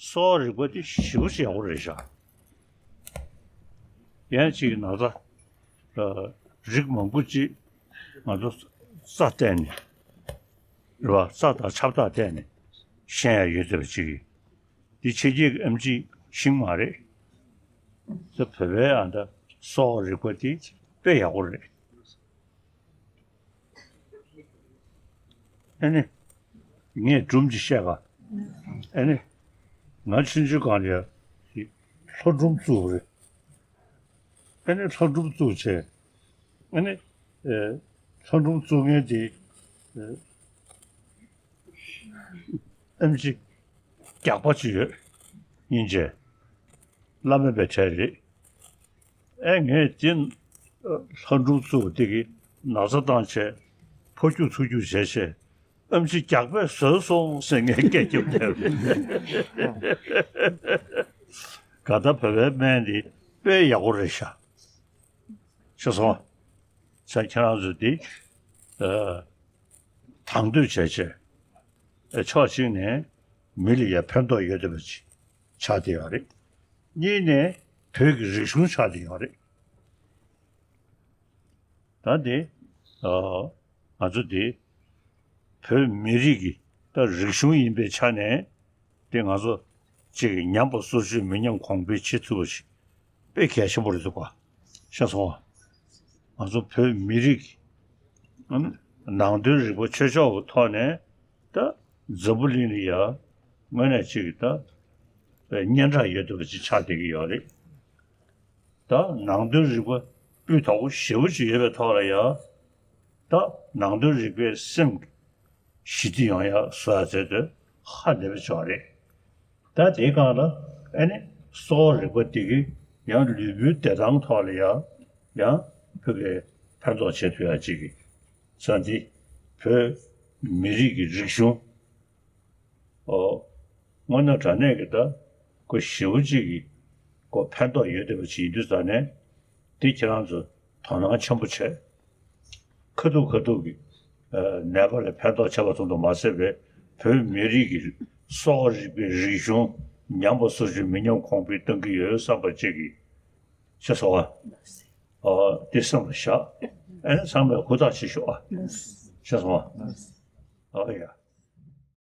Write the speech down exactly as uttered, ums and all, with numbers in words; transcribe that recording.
གསོ་བ་རིག་པ་དེ་ཞེ་པོ་ཅིག་ཡག་པོ་རེད་ཤག་ཡང་ཅིག་ན་ཚ་རིགས་མང་པོ་ཅིག་ང་ཚོ་རྩ་བལྟས་ནས་རེད་བ། རྩ་དང་ཆབ་རྟགས་བལྟས་ནས་ཤེས་ཡ་ཡོད་བསྡད་པ་ཅིག་འདི་ཕྱི་རྒྱལ་གྱི་ཨེམ་ཆི་ཤིང་མ་རེད། ད་བོད་པའི་ཨ་ད་གསོ་བ་རིག་པ་དེ་དཔེ་ཡག་པོ་རེད། ཨ་ནི། ངས་སྒྲུང་ཅིག་བཤད་ག་ཨ་ནི། ང་ཆུང་ཆུང་སྒང་ལ་ལྷོ་སྒྲུང་བཙུགས་པ་རེད། ཨ་ནི་ལྷོ་སྒྲུང་བཙུགས་བྱས། ཨ་ནི། ཨེ། ལྷོ་སྒྲུང་བཙུགས་མཁན་དེ། ཨེ། ཨེམ་ཆི་རྒྱགས་པ་ཅིག་ཡོད། སྙིང་རྗེ། བླ་མེད་པའི་གྲས་རེད། ཨེ་ངས་དེ་ལྷ་སྒྲུང་བཙུགས་དེ་གི་ན་ཚ་བཏང་བྱས་ཕོ་རྒྱུག་ཚུར་རྒྱུག་བྱས་བྱས་ཨེམ་ཆི་རྒྱགས་པས་བཟོས་སོང་ཟེར་ངས་སྐད་རྒྱབ་བསྡད་རེད། ག་ད་བོད་པའི་སྨན་འདི་དཔེ་ཡག་པོ་རེད་ཤག་ཤེས་སོང་། ས་ཁྱེད་རང་ཚོ་འདི་ཨ། དང་དོད་བྱས་བྱས་ཨ། ཕྱོགས་གཅིག་ནས་མི་ལ་ཡ་ཕན་ཐོགས་ཡོད་བསྡད་པ་ཅིག་ཆགས་བསྡད་ཡོད་རེད། གཉིས་ནས་བོད་ཀྱི་རིག་གཞུང་ཆགས་བསྡད་ཡོད་རེད། ད་འདི་ཨ། ང་ཚོ་འདི་བོད་མི་རིགས་ཀྱི་ད་རིག་གཞུང་ཡིན་པའི་ཆ་ནས་འདི་ང་ཚོ་གཅིག་གི་ཉམས་པ་སོར་ཆུད་མི་ཉམས་གོང་འཕེལ་བྱེད་ཐུབ་པ་ཞིག་དཔེ་གལ་ཆེན་པོ་རེད་འདུག་ག་ཤེས་སོང་ང་། ང་ཚོ་བོད་མི་རིགས་ཀྱི་ཨ་ནི་ནང་དོན་རིག་པ་ཆོས་ཕྱོགས་ཀྱི་ཐོག་ནས་ད་འཛམ་བུ་གླིང་ལ་ཡ་དངོས་གནས་གཅིག་གི་ད་སྙན་གྲགས་ཡོད་བསྡད་པ་ཅིག་ཆགས་བསྡད་ཀྱི་ཡོད་རེད། ད་ནང་དོན་རིག་པ་སྤུས་དག་པོ་ཞེ་པོ་ཅིག་ཡོད་པའི་ཐོག་ལ་ཡ། ད་ནང་དོན་རིག་པའི་སེམས་ཞི་བདེ་ཡོང་ཡ་བཟོ་ཡ་ཟེར་དུས་ཧ་ལས་པའི་ཆོག་རེད། ད་དེའི་སྒང་ལ་ཨ་ནི་གསོ་བ་རིག་པ་འདི་གི་ཡང་ལུས་པོའི་བདེ་ཐང་ཐོག་ལ་ཡ་ཡང་ཕ་གི་ཕན་ཐོགས་བྱེད་ཐུབ་ཡ་ཅིག་གི་ས་འདི་བོད་མི་རིགས་ཀྱི་རིག་གཞུང་། ཨོ། དངོས་གནས་དྲང་གནས་ཀྱི་ད་ཁོ་ཞེ་པོ་ཅིག་གི་ཁོ་ཕན་ཐོགས་ཡོད་བསྡད་པ་ཅིག་ཡིན་དུས་ཙང་ནས་འདི་ཁྱེད་རང་ཚོ་དོ་སྣང་ཆེན་པོ་བྱས། ཁ་ཐུག་ཁ་ཐུག་གི་ཨ། ནད་པ་ལ་ཕན་ཐོགས་བྱས་པ་ཙམ་དུ་མ་ཟད་པའི་བོད་མི་རིགས་ཀྱི་གསོ་བ་རིག་པའི་རིག་གཞུང་ཉམས་པ་སོར་ཆུད་མི་ཉམས་གོང་འཕེལ་གཏོང་གི་ཡོད་བསམ་པ་ཅིག་གི་ཤེས་སོང་ཨ། ཨོ། འདི་སེམས་ལ་བཞག་ཨ་ནི་ཚང་མས་ཧུར་ཐག་བྱེད་ཤོག་ཨ། ཤེས་སོང་ཨ། ཨོ་ཡ།